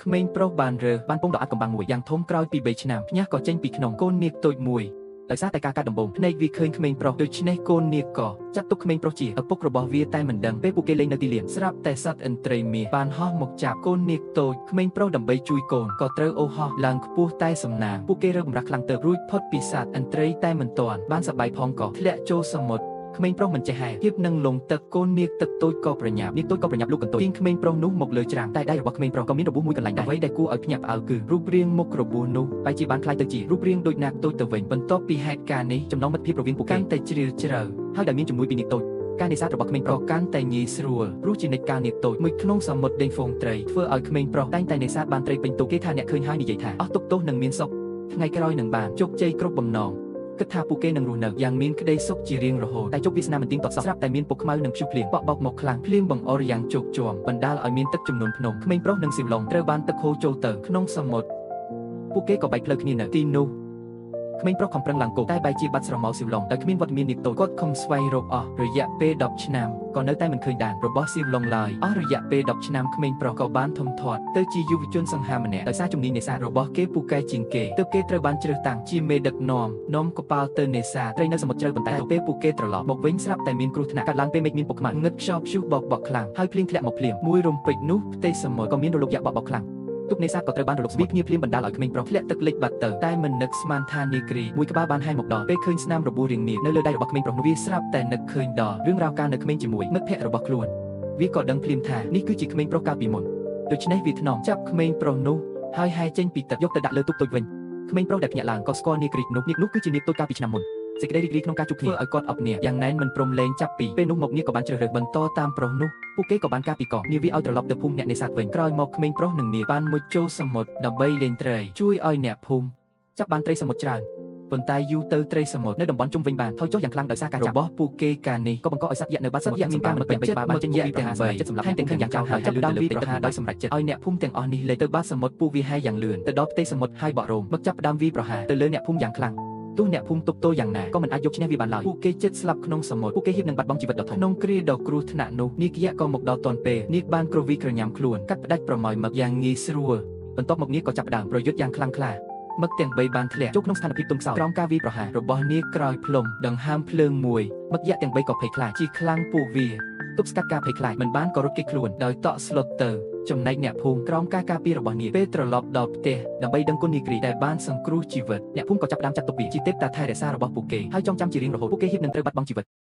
ក្មេងប្រុសបានរើសបានពងដ៏អាថ៌កំបាំងមួយយ៉ាងធំក្រោយពី3ឆ្នាំភ្ញាស់ក៏ចេញពីក្នុងកូននាគតូចមួយដោយសារតែការកាត់ដំបូងភ្នែកវាឃើញក្មេងប្រុសដូច្នេះកូននាគក៏ចាត់ទុកក្មេងប្រុសជាឪពុករបស់វាតែមិនដឹងពេលពួកគេលេងនៅទីលានស្រាប់តែសត្វឥន្ទ្រីមាសបានហោះមកចាប់កូននាគតូចក្មេងប្រុសដើម្បីជួយកូនក៏ត្រូវអូសហោះឡើងខ្ពស់តែសំណាងពួកគេរើបម្រះខ្លាំងទៅរួចផុតពីសត្វឥន្ទ្រីតែមិនទាន់បានសប្បាយផងក៏ធ្លាក់ចូលសមុទ្រក្មេងប្រុសមិនចេះហែលធៀបនឹងលងទឹកកូននាគទឹកតូចក៏ប្រញាប់នាគតូចក៏ប្រញាប់លូកកន្ទុយទាញក្មេងប្រុសនោះមកលើច្រាំងតែដៃរបស់ក្មេងប្រុសក៏មានរបួសមួយកន្លែងដែរអ្វីដែលគួរឲ្យភ្ញាក់ផ្អើលគឺរូបរាងមុខរបួសនោះបែរជាបានក្លាយទៅជារូបរាងដូចនាគតូចទៅវិញបន្ទាប់ពីហេតុការណ៍នេះចំណងមិត្តភាពរវាងពួកគេកាន់តែជ្រាលជ្រៅហើយដែលមានជំនួយពីនាគតូចការនេសាទរបស់ក្មេងប្រុសកាន់តែងាយស្រួលព្រោះជានិច្ចកាលនាគតូចមួយក្នុងសមុទ្រដេញហ្វូងត្រីធ្វើឲ្យក្មេងប្រុសតែងតែនេសាទបានត្រីពេញទូកគេថាអ្នកឃើញហើយនិយាយថាអស់ទុក្ខទោសនឹងមានសុខថ្ងៃក្រោយនឹងបានជោគជ័យគ្រប់បំណងគិតថាពួកគេនឹងរស់នៅយ៉ាងមានក្តីសុខជារៀងរហូតតែជោគវាសនាមិនទៀងទាត់សោះស្រាប់តែមានពុកខ្មៅនិងព្យុះភ្លៀងបក់បោកមកខ្លាំងភ្លៀងបង្អុរយ៉ាងជោគជាំបណ្ដាលឲ្យមានទឹកចំនួនភ្នំក្មេងប្រុសនិងស៊ីវឡុងត្រូវបានទឹកហូរចូលទៅក្នុងសមុទ្រពួកគេក៏បែកផ្លូវគ្នានៅទីនោះក្មេងប្រុសខំប្រឹងឡើងគោកតែបែរជាបាត់ស្រមោលស៊ីវឡុងដោយគ្មានវត្តមាននាគតូចគាត់ខំស្វែងរកអស់រយៈពេល10ឆ្នាំក៏នៅតែមិនឃើញដានរបស់ស៊ីវឡុងឡើយអស់រយៈពេល10ឆ្នាំក្មេងប្រុសក៏បានធំធាត់ទៅជាយុវជនសង្ហាម្នាក់ដោយសារជំនាញនេសាទរបស់គេពូកែជាងគេទើបគេត្រូវបានជ្រើសតាំងជាមេដឹកនាំនាំកប៉ាល់ទៅនេសាទត្រីនៅសមុទ្រជ្រៅប៉ុន្តែពេលពួកគេត្រឡប់មកវិញស្រាប់តែមានគ្រោះថ្នាក់កើតឡើងពេលមេឃមានពុកខ្មៅងឹតខ្យល់ព្យុះបោកបក់ខ្លាំងហើយភ្លៀងធ្លាក់មកភ្លាមមួយរំពេចនោះផ្ទៃសមុទ្រក៏មានរលកយ៉ាក់បក់បោកខ្លាំងទូកនេសាទក៏ត្រូវបានរលកស្វីគ្នាភ្លាមបណ្ដាលឲ្យក្មេងប្រុសធ្លាក់ទឹកលិចបាត់ទៅតែមិននឹកស្មានថានាគ្រីមួយក្បាលបានហែមកដល់ពេលឃើញស្នាមរបួសរាងនាគនៅលើដៃរបស់ក្មេងប្រុសនោះវាស្រាប់តែនឹកឃើញដល់រឿងរ៉ាវកាលនៅក្មេងជាមួយមិត្តភក្តិរបស់ខ្លួនវាក៏ដឹងភ្លាមថានេះគឺជាក្មេងប្រុសកាលពីមុនដូច្នេះវាថ្នមចាប់ក្មេងប្រុសនោះហើយហែចេញពីទឹកយកទៅដាក់លើទូកតូចវិញក្មេងប្រុសដែលភ្ញាក់ឡើងក៏ស្គាល់នាគ្រីនោះនាគនោះគឺជានាគតូចកាលពីឆ្នាំមុនសេចក្តីរីករាយក្នុងការជួបគ្នាធ្វើឲ្យគាត់អបនាយ៉ាងណែនមិនព្រមលែងចាប់ពីពេលនោះមកនាគក៏បានជ្រើសរើសបន្តតាមប្រុសនោះពួកគេក៏បានការពីកងនាវាឲ្យត្រឡប់ទៅភូមិអ្នកនេសាទវិញក្រោយមកក្មេងប្រុសនិងនាគបានមុជចូលសមុទ្រដើម្បីលេងត្រីជួយឲ្យអ្នកភូមិចាប់បានត្រីសមុទ្រច្រើនប៉ុន្តែយូរទៅត្រីសមុទ្រនៅតំបន់ជុំវិញបានថយចុះយ៉ាងខ្លាំងដោយសារការចាប់របស់ពួកគេការនេះក៏បង្កឲ្យសត្វយក្សនៅបាត់សត្វយក្សមានការមិនពេញចិត្តបានចេញមុខពីប្រហារសម្រេចចិត្តសម្លាប់ថែមទាំងឃើញយ៉ាងចោលហើយចាប់ដើមវាយប្រហារដោយសម្រេចចិត្តឲ្យអ្នកភូមិទាំងអស់នេះលេចទៅបាត់សមុទ្រពួកវាហែយ៉ាងលឿនទៅដល់ផ្ទៃសមុទ្រហើយបក់រោមមកចាប់ដើមវាយប្រហារទៅលើអ្នកភូមិយ៉ាងខ្លាំងទោះអ្នកភូមិទប់ទល់យ៉ាងណាក៏មិនអាចយកឈ្នះវាបានឡើយពួកគេជិតស្លាប់ក្នុងសមុទ្រពួកគេហៀបនឹងបាត់បង់ជីវិតដ៏ធំក្នុងគ្រាដ៏គ្រោះថ្នាក់នោះនាគយក្សក៏មកដល់ទាន់ពេលនាគបានគ្រវីក្រញាំខ្លួនកាត់ផ្តាច់ប្រមោយមឹកយ៉ាងងាយស្រួលបន្ទាប់មកនាគក៏ចាប់ផ្ដើមប្រយុទ្ធយ៉ាងខ្លាំងក្លាមឹកទាំង3បានធ្លាក់ចូលក្នុងស្ថានភាពទន់ខ្សោយក្រោមការវាយប្រហាររបស់នាគក្រោយផ្លុំដង្ហើមភ្លើងមួយមឹកយក្សទាំង3ក៏ភ័យខ្លាចជាខ្លាំងពួកវាទប់ស្កាត់ការភ័យខ្លាចមិនបានក៏រត់គេចខ្លួនដោយតក់ស្លុតទៅចំណែកអ្នកភូមិក្រោមការការពាររបស់នាគពេលត្រឡប់ដល់ផ្ទះដើម្បីដឹងគុណនាគ្រីដែលបានសង្គ្រោះជីវិតអ្នកភូមិក៏ចាប់ផ្ដើមចាត់ទុកវាជាទេពតាថែរក្សារបស់ពួកគេហើយចងចាំជារៀងរហូតពួកគេហៀបនឹងត្រូវបាត់បង់ជីវិត